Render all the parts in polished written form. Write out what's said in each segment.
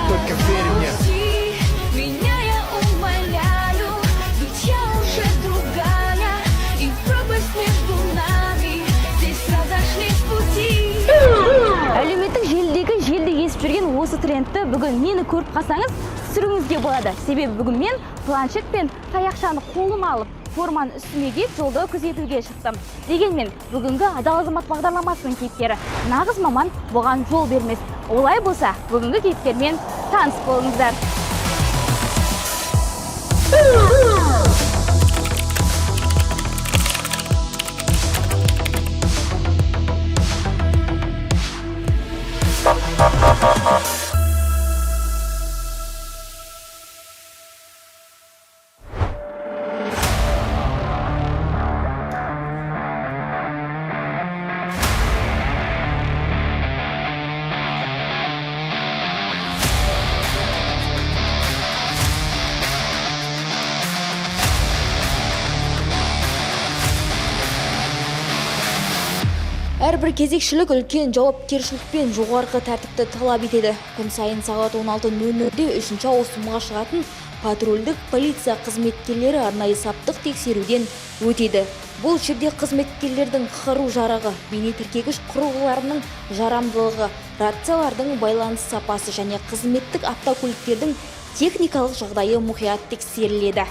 Только верь мне. Меня я умоляю, ведь я уже другая, и пропасть между нами, здесь разошлись пути. Әлеуметтік желідегі желді есіп жүрген осы трендті бүгін мені көріп қалсаңыз, түсіруіңізге болады. Себебі бүгін мен планшет пен таяқшаны қолыма алып, форманы үстіме киіп, жолды күзетуге шықтым. Дегенмен бүгінгі «Адал азамат» бағдарламасының кейіпкері, нағыз маман бұған жол бермес. Олай болса, бүгінгі кейіпкермен таныс болыңыздар. Әрбір кезекшілік үлкен жауапкершілік пен жоғарғы тәртіпті талап етеді. Күн сайын сағат 16:00-де үшінші ауысымға шығатын патрульдік полиция қызметкерлері арнайы саптық тексеруден өтеді. Бұл жерде қызметкерлердің қару жарағы, бейне тіркегіш құрылғыларының жарамдылығы, рациялардың байланыс сапасы және қызметтік автокөліктердің техникалық жағдайы мұқият тексеріледі.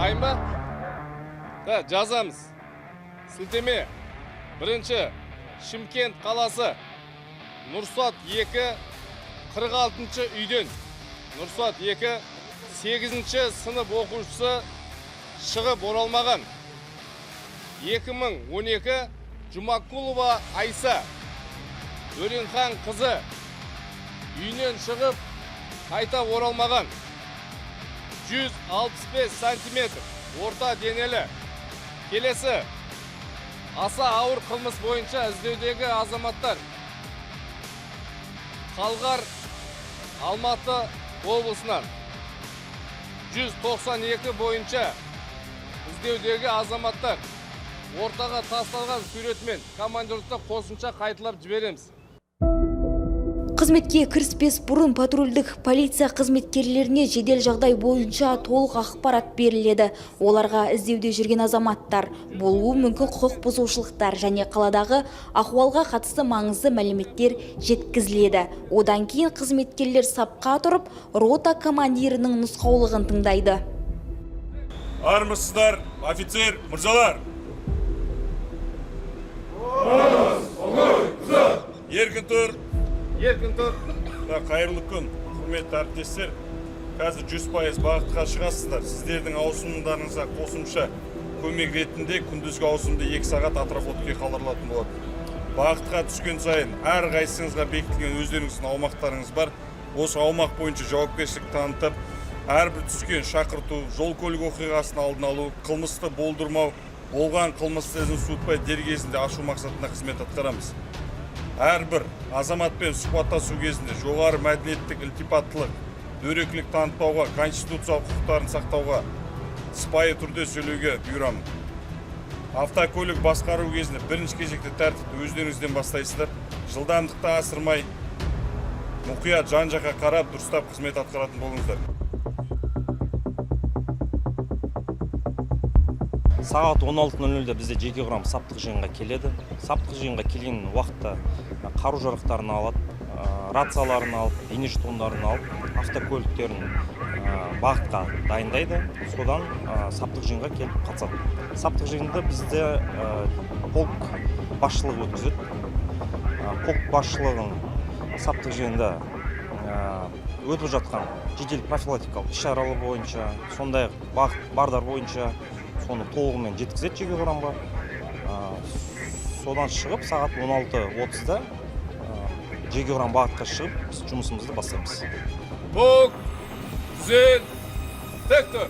Дайын ба? Да, жазамыз. Сілтеме. Бірінші, Шымкент қаласы. Нұрсат 2, 46 үйден. Нұрсат 2, 8 сынып оқушысы шығып оралмаған. 2012 Жұмакулова Айса Өренхан қызы үйінен шығып қайта оралмаған. 165 сантиметр, орта денелі. Келесі, аса ауыр қылмыс бойынша іздеудегі азаматтар. Талғар, Алматы облысынан. 192 бойынша іздеудегі азаматтар. Ортаға тасталған суретмен командировта қосымша қайталап жібереміз. Қызметке кіріспес бұрын патрульдік полиция қызметкерлеріне жедел жағдай бойынша толық ақпарат беріледі. Оларға іздеуде жүрген азаматтар, болуы мүмкін құқық бұзушылықтар және қаладағы ахуалға қатысты маңызды мәліметтер жеткізіледі. Одан кейін қызметкерлер сапқа тұрып, рота командирінің нұсқаулығын тыңдайды. Армысыздар, офицер мырзалар! Еркін тұр! Еркін тұр. Да, қайырлы күн, құрметті әріптестер. Қазір 100% бағытқа шығасыздар. Сіздердің ауысымдарыңызға қосымша көмек ретінде күндізгі ауысымды 2 сағат отработкаға қалдырылатын болады. Бағытқа түскен сайын әр қайсыңызға бекітілген өздеріңіздің аумақтарыңыз бар. Осы аумақ бойынша жауапкершілік танытып, әрбір түскен шақырту, жол көлік оқиғасын алдын алу, қылмысты болдырмау, болған қылмысты ізін суытпай дер кезінде ашу мақсатында қызмет атқарамыз. Әрбір азаматпен сұхбаттасу кезінде жоғары мәдениеттік, ілтипаттылық, дөрекілік танытпауға, конституциялық құқықтарын сақтауға, сыпайы түрде сөйлеуге бұйырамын. Автокөлік басқару кезінде бірінші кезекте тәртіпті өздеріңізден бастайсыздар. Жылдамдықты асырмай, мұқият жан жаққа қарап, дұрыстап қызмет атқаратын болыңыздар. Сағат 16:00-де бізде жеке құрам саптық жиынға келеді. Саптық жиынға келген уақытта қару жарақтарын алады, рацияларын алып, бейнежетондарын алып, автокөліктерін бағытқа дайындайды. Содан саптық жиынға келіп қатысады. Саптық жиынды бізде полк басшылығы өткізеді. Полк басшылығының саптық жиында өтіп жатқан жедел профилактикалық іс шаралар бойынша, сондай ақ бағыт бағдар бойынша соны толығымен жеткізеді жеке құрамға. Содан шығып сағат 16:30-да жеке құрам бағытқа шығып, біз жұмысымызды бастаймыз. Полк, түзел, тік тұр.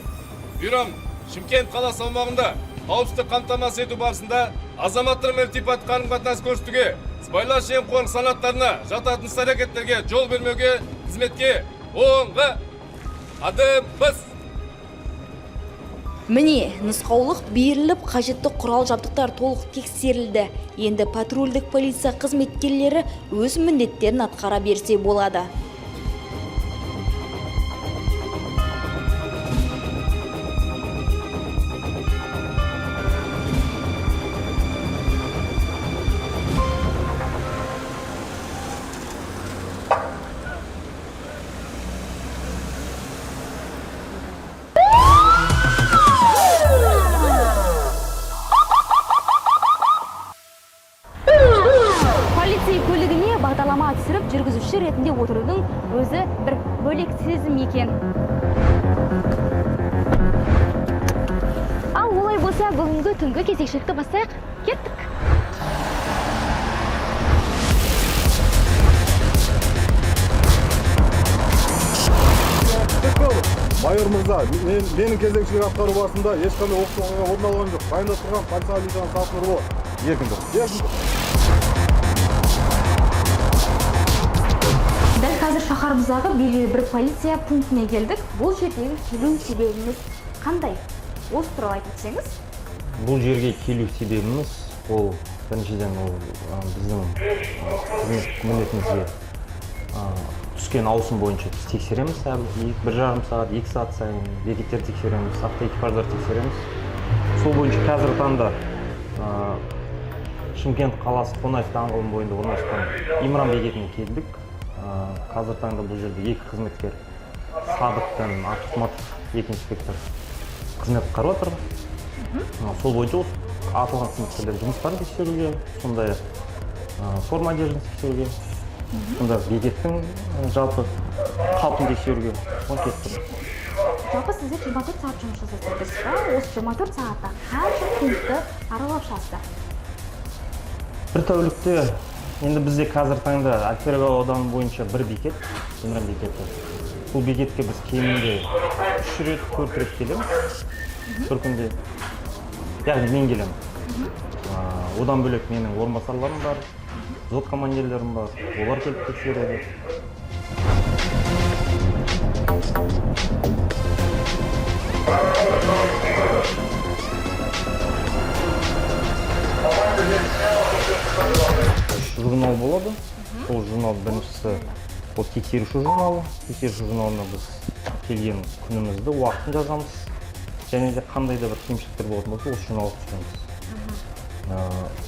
Бұйырамын, Шымкент қаласы аумағында қауіпсіздік қамтамасыз ету барысында азаматтармен ілтипатты қарым-қатынас көрсетуге, сыбайлас жемқорлық санаттарына жататын іс әрекеттерге жол бермеуге, қызметке оңға адым бас. Міне, нұсқаулық беріліп, қажетті құрал жабдықтар толық тексерілді. Енді патрульдік полиция қызметкерлері өз міндеттерін атқара берсе болады. Полицей көлігіне бағдарлама түсіріп, жүргізуші ретінде отырудың өзі бір бөлек сезім екен. Ал олай болса, бүгінгі түнгі кезекшілікті бастайық. Кеттік. Майор мырза, менің кезекшілік атқару барысында ешқандай оқыс оқиға орын алған жоқ. Дайындастырған полиция лейтенанты Сағат Нұрболат. Еркін тұр. Еркін тұр. Дәл қазір шаһарымыздағы белгілі бір полиция пунктіне келдік. Бұл жердегі келу себебіміз қандай? Осы туралы айтып өтсеңіз. Бұл жерге келу себебіміз ол біріншіден, ол біздің қызметтік міндетімізге түскен ауысым бойынша біз тексереміз. Әр 1,5 сағат, 2 сағат сайын бекеттер тексереміз, автоэкипаждар тексереміз. Сол бойынша қазіргі таңда Шымкент қаласы, Қонаев даңғылының бойында орналасқан Имран бекетіне келдік. Қазіргі таңда бұл жерде екі қызметкер, Садық пен Ахматов, екі инспектор қызмет атқарып жатыр. Сол бойынша осы аталған қызметкерлер жұмыстарын тексеруге, сондай ақ форма одеждасын тексеруге, сондай ақ бекеттің жалпы қалпын тексеруге, соған келіп тұрмыз. Жалпы сіздер 24 сағат жұмыс жасайсыздар, дұрыс па? Осы 24 сағатта қанша пунктті аралап шығасыздар? Бір тәулікте енді бізде қазір таңда әл Фараби ауданы бойынша бір бекет, Имран бекеті. Бұл бекетке біз кемінде үш рет, төрт рет келеміз бір күнде, яғни мен келемін. Одан бөлек менің орынбасарларым бар, взвод командирлерім бар, олар келіп тексереді. Үш журнал болады. Сол журнал, біріншісі ол тексеруші журналы. Тексеруші журналына біз келген күнімізді, уақытын жазамыз және де қандай да бір кемшіліктер болатын болса, осы журналға түсіреміз.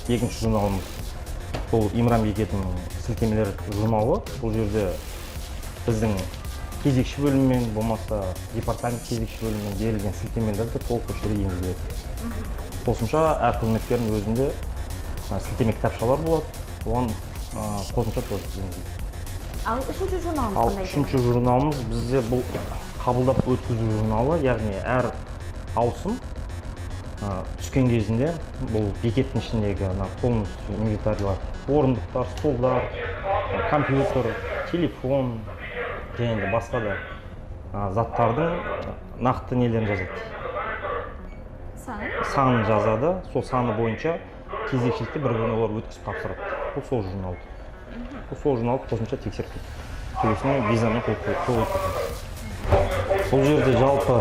Екінші журналымыз бұл Имран бекетінің сілтемелер журналы. Бұл жерде біздің кезекші бөліммен, болмаса департамент кезекші бөлімімен берілген сілтемелерді толық осы жерге енгізіледі. Қосымша әр қызметкердің өзінде сілтеме кітапшалар болады, оған қосымша тоже енгізіледі. Ал үшінші журналымыз Ал қандай? үшінші журналымыз бізде бұл қабылдап өткізу журналы, яғни әр ауысым түскен кезінде бұл бекеттің ішіндегі ана полностью инвентарьлар, орындықтар, столдар, компьютер, телефон және де басқа да заттардың нақты нелерін жазады. Санын. Санын жазады. Сол саны бойынша кезекшілікте бір біріне олар өткізіп тапсырады. Бұл сол журналды қосымша тексеріп, төбесіне визамен қол қойып кетеміз. Бұл жерде жалпы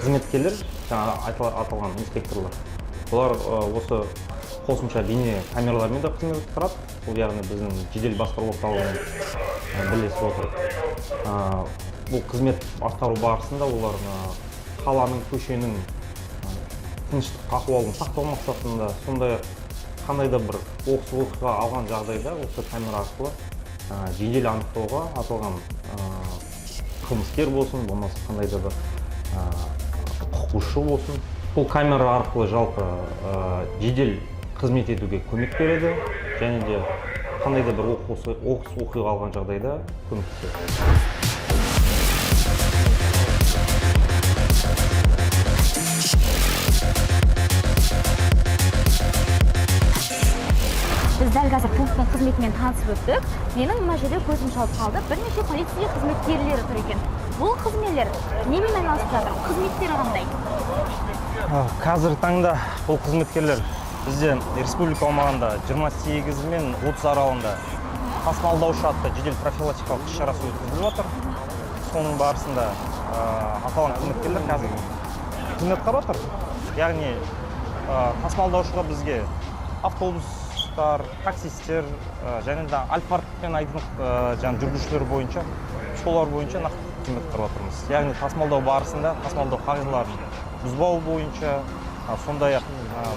қызметкерлер, жаңа аталған инспекторлар, олар осы қосымша бейне камералармен де қызмет атқарады. Бұл, яғни, біздің жедел басқару орталығымен бірлесіп отырып, бұл қызмет атқару барысында олар қаланың, көшенің тыныштық ахуалын сақтау мақсатында, сондай ақ қандай да бір оқыс оқиға алған жағдайда осы камера арқылы жедел анықтауға, аталған қылмыскер болсын, болмаса қандай да бір құқық бұзушы болсын, бұл камера арқылы жалпы жедел қызмет етуге көмек береді және де қандай да бір оқыс оқиға алған жағдайда көмектеседі. Қазір пункттің қызметімен танысып өттік. Менің мына жерде көзім шалып қалды. Бірнеше полиция қызметкерлері тұр екен. Бұл қызметкерлер немен айналысып жатыр? Қызметтері қандай? Қазіргі таңда бұл қызметкерлер бізде республика аумағында 28 мен 30 аралығында тасымалдаушы атты жедел профилактикалық іс шарасы өткізіліп жатыр. Соның барысында аталған қызметкерлер қазір қызмет атқарып жатыр. Яғни тасымалдаушыға бізге автобустар, таксисттер және де Альфард пен Айдын жаңағы жүргізушілер бойынша, солар бойынша нақты қызмет атқарып жатырмыз. Яғни тасымалдау барысында тасымалдау қағидаларын бұзбау бойынша, сондай-ақ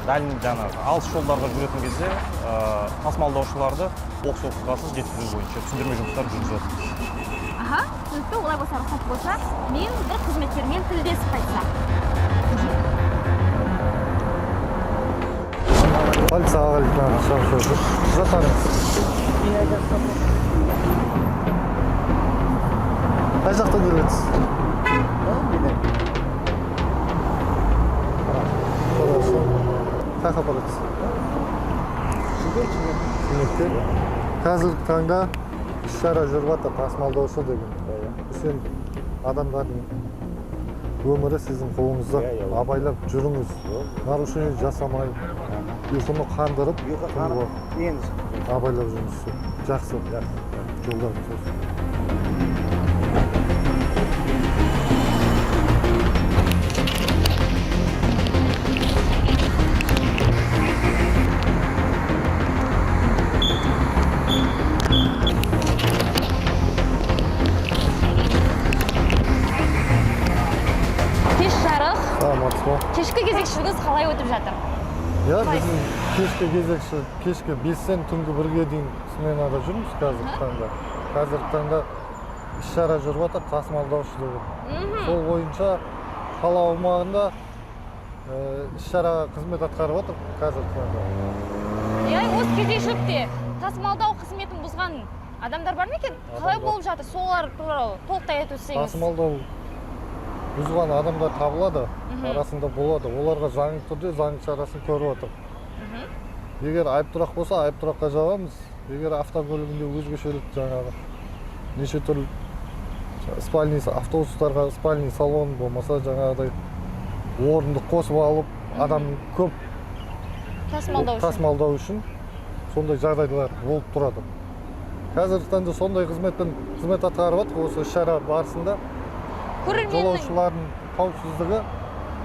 дальний жаңағы алыс жолдарға жүретін кезде тасымалдаушыларды оқыс оқиғасыз жеткізу бойынша түсіндірме жұмыстарын жүргізіп жатырмыз. Аха, түсінікті. Олай болса, рұқсат болса, мен бір қызметкермен тілдесіп қайтсам. Полиция аға лейтенанты Шамшев. Құжаттарыңыз. Қай жақтан келесіз? Хорошо. Қай жаққа барасыз? Шымкентке. Қазіргі таңда іс-шара жүріп жатыр, тасымалдаушы деген. Сен адамдардың өмірі сіздің қолыңызда. Абайлап жүріңіз. Нарушение жасамай, ұйқыны қандырып, түнгі абайлап жүріңіз. Жақсы. Жолдарыңыз болсын. Кеш жарық. Саламатсыз ба? Кешкі кезекшілігіңіз қалай өтіп жатыр? Иә, біздің кешкі кезекші кешкі 5-тен түнгі 1-ге дейін сменада жүрміз қазіргі таңда. Қазіргі таңда іс-шара жүріп жатыр, тасымалдаушы деген. Сол бойынша қала аумағында іс-шараға қызмет атқарып жатыр қазіргі таңда. Иә, осы кезекшілікте тасымалдау қызметін бұзған адамдар бар ма екен? Қалай Адамдар. болып жатыр? Солар туралы толықтай айтып өтсеңіз. Тасымалдау бұзған адамдар табылады, арасында болады. Оларға заңды түрде заң шарасын көріп отыр. Егер айыптұрақ болса, айыптұраққа жабамыз. Егер автокөлігінде өзгешелік жаңағы неше түрлі спальный автобустарға спальный салон болмаса жаңағыдай орындық қосып алып, адам көп тасымалдау үшін. Тасымалдау үшін сондай жағдайлар болып тұрады. Қазіргі таңда сондай қызметпен қызмет атқарып жатыр. Осы іс-шара барысында көрерменнің жолаушылардың қауіпсіздігі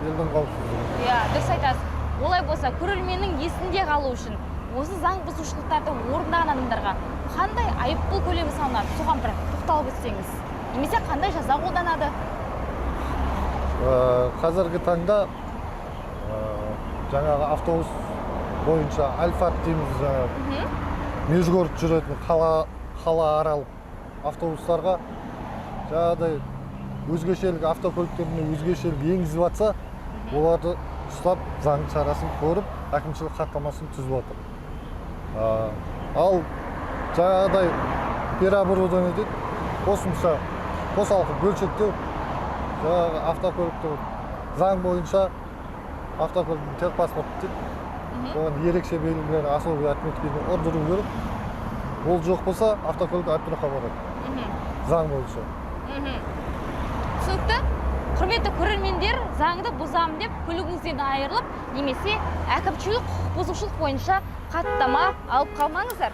елдің қауіпсіздігі. Иә, дұрыс айтасыз. Олай болса, көрерменнің есінде қалу үшін осы заң бұзушылықтарды орындаған адамдарға қандай айыппұл көлемі салынады? Соған бір тоқталып өтсеңіз. Немесе қандай жаза қолданады? Қазіргі таңда жаңағы автобус бойынша Альфард дейміз, жаңағы межгород жүретін қала аралық автобустарға жаңағыдай өзгешелік автокөліктеріне өзгешелік енгізіп жатса, оларды ұстап заң шарасын көріп, әкімшілік хаттамасын түзіп жатыр. Ал жаңағыдай переоборудование дейді, қосымша қосалқы бөлшектеу жаңағы автокөлікті заң бойынша автокөліктің техпаспорт дейді, оған ерекше белгілер, особый отметкені ұрдыру керек. Ол жоқ болса, автокөлік айыптұраққа барады заң бойынша. Түсінікті. Құрметті көрермендер, заңды бұзамын деп көлігіңізден айырылып, немесе әкімшілік құқық бұзушылық бойынша хаттама алып қалмаңыздар.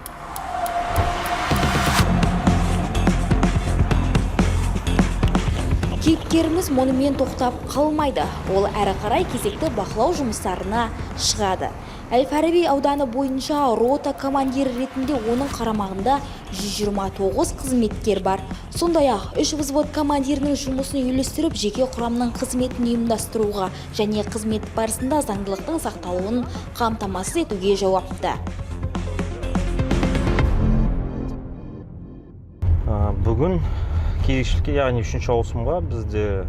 Кейіпкеріміз мұнымен тоқтап қалмайды. Ол әрі қарай кезекті бақылау жұмыстарына шығады. Әл-Фараби ауданы бойынша рота командирі ретінде оның қарамағында 129 қызметкер бар. Сондай-ақ үш взвод командирінің жұмысын үйлестіріп, жеке құрамның қызметін ұйымдастыруға және қызмет барысында заңдылықтың сақталуын қамтамасыз етуге жауапты. Бүгін кезекшілікке, яғни үшінші ауысымға бізде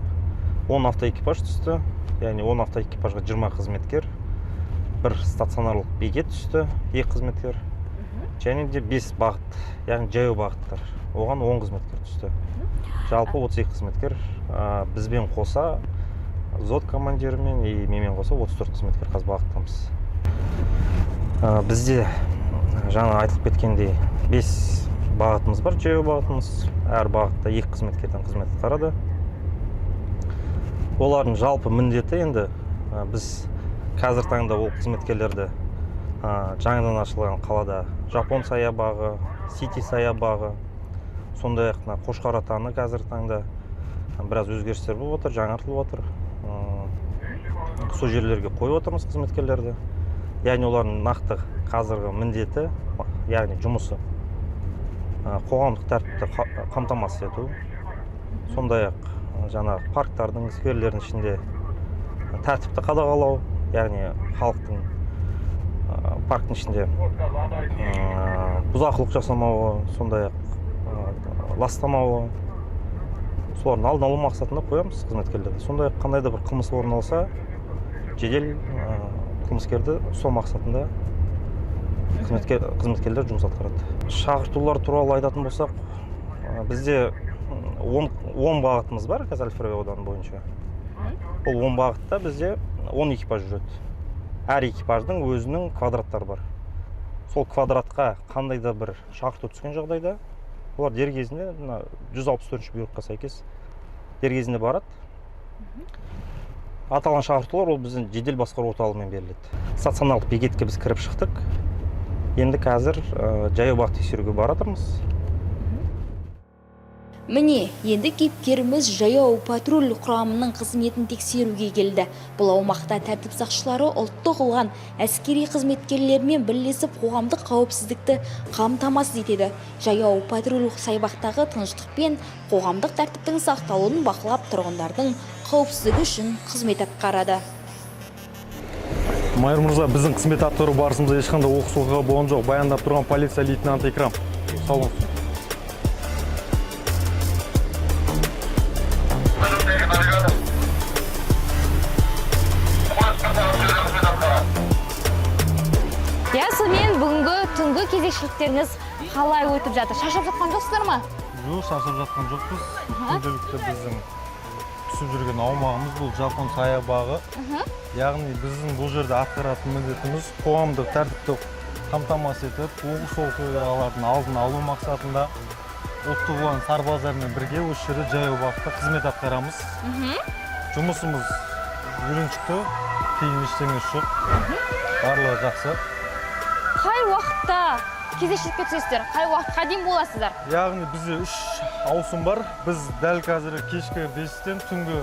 10 автоэкипаж түсті. Яғни 10 автоэкипажға 20 қызметкер, бір стационарлық бекет түсті, 2 қызметкер. Және де 5 бағыт, яғни жаяу бағыттар. Оған 10 қызметкер түсті. Жалпы 32 қызметкер, бізбен қоса, взвод командирімен и менімен қоса 34 қызметкер қазір бағыттамыз. Бізде Жаңа айтылып кеткендей, 5 бағытымыз бар, жаяу бағытымыз. Әр бағытта 2 қызметкерден қызмет атқарады. Олардың жалпы міндеті енді біз қазір таңда ол қызметкерлерді жаңадан ашылған қалада Жапон саябағы, Сити саябағы, сондай-ақ мына Қошқар атаны қазір таңда біраз өзгерістер болып отыр, жаңартылып отыр. Сол жерлерге қойып отырмыз қызметкерлерді. Яғни олардың нақты қазіргі міндеті, яғни жұмысы қоғамдық тәртіпті қамтамасыз ету, сондай-ақ жаңағы парктардың, скверлердің ішінде тәртіпті қадағалау, яғни халықтың парктің ішінде бұзақылық жасамауы, сондай-ақ ластамауы, солардың алдын алу мақсатында қоямыз қызметкерлерді. Сондай-ақ қандай да бір қылмыс орын алса, жедел қылмыскерді сол мақсатында қызметкерлер жұмыс атқарады. Шақыртулар туралы айтатын болсақ, бізде 10 бағытымыз бар қазір Әл-Фараби ауданы бойынша. Ол 10 бағытта бізде 10 экипаж жүреді. Әр экипаждың өзінің квадраттары бар. Сол квадратқа қандай да бір шақырту түскен жағдайда олар дер кезінде мына 164 бұйрыққа сәйкес дер кезінде барады. Аталған шақыртулар ол біздің жедел басқару орталығымен беріледі. Стационарлық бекетке біз кіріп шықтық. Енді қазір жаяу бағыт тексеруге баратырмыз. Міне, енді кейіпкеріміз жаяу патруль құрамының қызметін тексеруге келді. Бұл аумақта тәртіп сақшылары ұлттық ұлан әскери қызметкерлермен бірлесіп қоғамдық қауіпсіздікті қамтамасыз етеді. Жаяу патруль саябақтағы тыныштық пен қоғамдық тәртіптің сақталуын бақылап тұрғындардың қауіпсіздігі үшін қызмет атқарады. Майор мырза, біздің қызмет атқару барысымызда ешқандай оқыс оқиға болған жоқ. Баяндап тұрған полиция лейтенанты Икрам. Сау болыңыз. Иә, сонымен бүгінгі түнгі кезекшіліктеріңіз қалай өтіп жатыр? Шаршап жатқан жоқсыздар ма? Жоқ, шаршап жатқан жоқпыз. Күнделікті біздің түсіп жүрген аумағымыз бұл Жапон саябағы. Яғни біздің бұл жерде атқаратын міндетіміз қоғамдық тәртіпті қамтамасыз етіп, оқыс оқиғалардың алдын алу мақсатында ұлттық ұлан сарбаздарымен бірге осы жерде жаяу бағытта қызмет атқарамыз. Жұмысымыз үйреншікті, қиын ештеңесі жоқ. Барлығы жақсы. Қай уақытта кезекшілікке түсесіздер? Қай уақытқа дейін боласыздар? Яғни бізде 3 ауысым бар. Біз дәл қазір кешкі 5-тен түнгі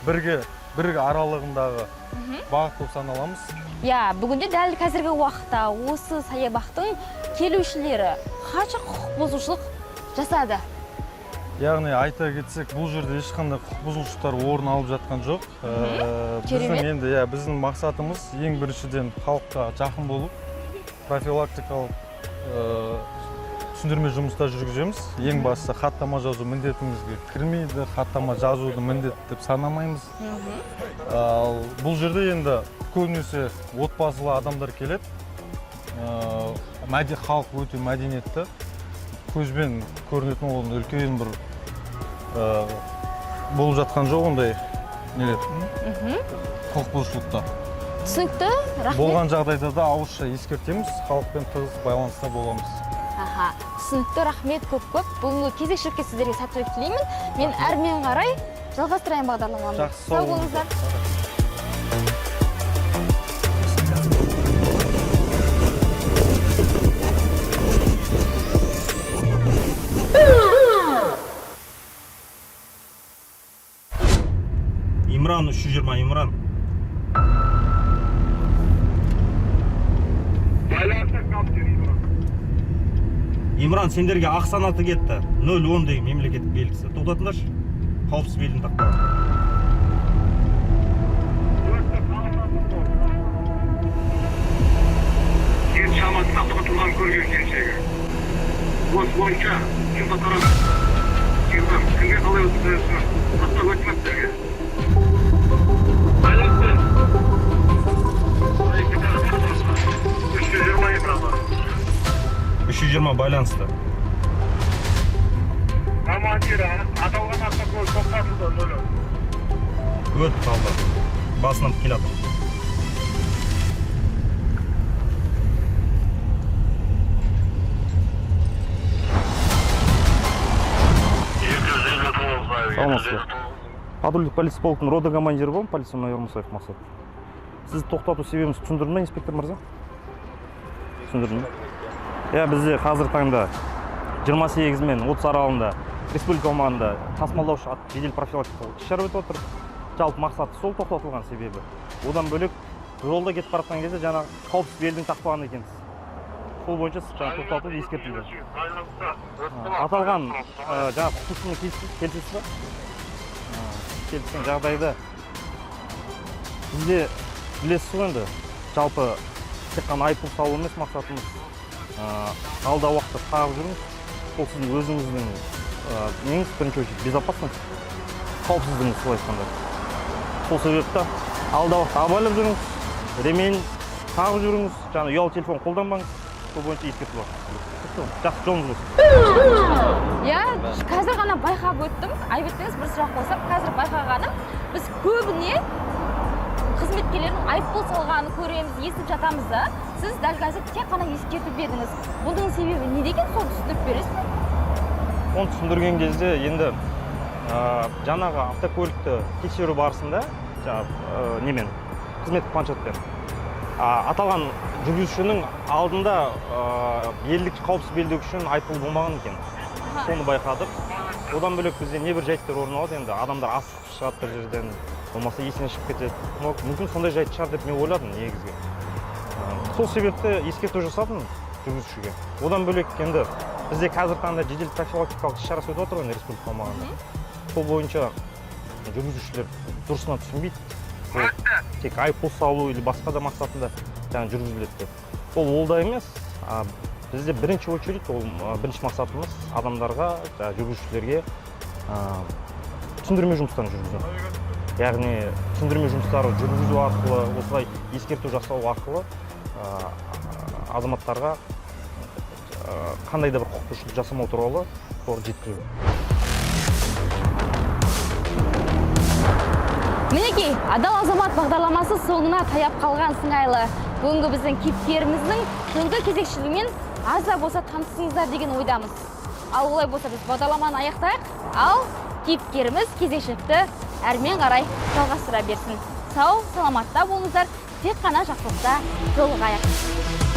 1-ге аралығындағы бағыт болып саналамыз. Иә, бүгінде дәл қазіргі уақытта осы саябақтың келушілері қанша құқық бұзушылық жасады? Яғни айта кетсек, бұл жерде ешқандай құқық бұзушылықтар орын алып жатқан жоқ. Керемет. Біздің мақсатымыз ең біріншіден халыққа жақын болып, профилактикалық түсіндірме жұмыстар жүргіземіз. Ең бастысы хаттама жазу міндетімізге кірмейді, хаттама жазуды міндет деп санамаймыз. Ал бұл жерде енді көбінесе отбасылы адамдар келеді. Халық өте мәдениетті, көзбен көрінетін ол үлкен бір болып жатқан жоқ ондай нелер, құқық бұзушылықтар. Түсінікті, рахмет. Болған жағдайда да ауызша ескертеміз, халықпен тығыз байланыста боламыз. Аха, түсінікті, рахмет көп-көп. Бүгінгі кезекшілікке сіздерге сәттілік тілеймін. Мен әрмен қарай жалғастырайын бағдарламамды. Жақсы, сау сау болыңыздар. Имран 320, Имран. Имран, сендерге ақ санаты кетті. 0-10 деген мемлекеттік белгісі. Тоқтатыңдаршы. Қауіпсіз белгіні тақпаған. Ет шамасында тоқтатылған көрген келіншегі. Осы бойынша жұмыс атқарады. Имран, кімге қалай өткізесің? Хатта өтместерге. 320 байланысты. Командир, аталған автокөлік тоқтатылды, нөл он. Өтіп қалды. Басынан келе жатыр. Патрульдік полиция полкінің рота командирі боламын, полиция майор Мұсаев Мақсат. Сізді тоқтату себебімізді түсіндірдім ме, инспектор мырза? Түсіндірдім бе? Иә, бізде қазіргі таңда 28 мен 30 аралығында республика аумағында тасымалдаушы ат жедел профилактикалық іс шара өтіп отыр. Жалпы мақсаты сол, тоқтатылған себебі. Одан бөлек, жолда кетіп бара жатқан кезде жаңағы қауіпсіз белдік тақпаған екенсіз. Сол бойынша сіз жаңағы тоқтатылып, ескертілді. Аталған жаңағы құқық бұзушымен келісесіз ба? Келіскен жағдайда бізде, білесіз ғой енді, жалпы тек қана айыппұл салу емес мақсатымыз. Алдағы уақытта тағып жүріңіз. Ол сіздің өзіңіздің неңіз, бірінші очередь безопасность, қауіпсіздігіңіз, солай айтқанда. Сол себепті алдағы уақытта абайлап жүріңіз, ремень тағып жүріңіз, жаңағы ұялы телефон қолданбаңыз. Сол бойынша ескерту бар. Жақсы, жолыңыз болсын. Иә, қазір ғана байқап өттім. Айып етпеңіз, бір сұрақ қойсам. Қазір байқағаным, біз көбіне қызметкерлердің айыппұл салғанын көреміз, естіп жатамыз да. Сіз дәл қазір тек қана ескертіп бердіңіз. Бұның себебі неде екен, соны түсіндіріп бересіз бе? Оны түсіндірген кезде енді жаңағы автокөлікті тексеру барысында жаңағы немен, қызметтік планшетпен, аталған жүргізушінің алдында белдік, қауіпсіз белдік үшін айыппұл болмаған екен. Соны байқадық. Одан бөлек, бізде небір жайттар орын алады енді. Адамдар асығып шығады бір жерден, болмаса есінен шығып кетеді. Но мүмкін, сондай жайт шығар деп мен ойладым негізгі. Сол себепті ескерту жасадым жүргізушіге. Одан бөлек, енді бізде қазіргі таңда жедел профилактикалық іс шарасы өтіп жатыр ғой енді республика аумағында. Сол бойынша жүргізушілер дұрысына түсінбейді, ол тек айыппұл салу или басқа да мақсатында жаңағы жүргізіледі деп. Ол да емес. Бізде бірінші очередь ол бірінші мақсатымыз адамдарға, жаңағы жүргізушілерге түсіндірме жұмыстарын жүргізу. Яғни түсіндірме жұмыстары жүргізу арқылы, осылай ескерту жасау арқылы азаматтарға қандай да бір құқық бұзушылық жасамау туралы соларды жеткізу. Мінекей, «Адал азамат» бағдарламасы соңына таяп қалған сыңайлы. Бүгінгі біздің кейіпкеріміздің түнгі кезекшілігімен аз да болса таныстыңыздар деген ойдамыз. Ал олай болса, біз бағдарламаны аяқтайық, ал кейіпкеріміз кезекшілікті әрмен қарай жалғастыра берсін. Сау саламатта болыңыздар, тек қана жақсылықта жолығайық.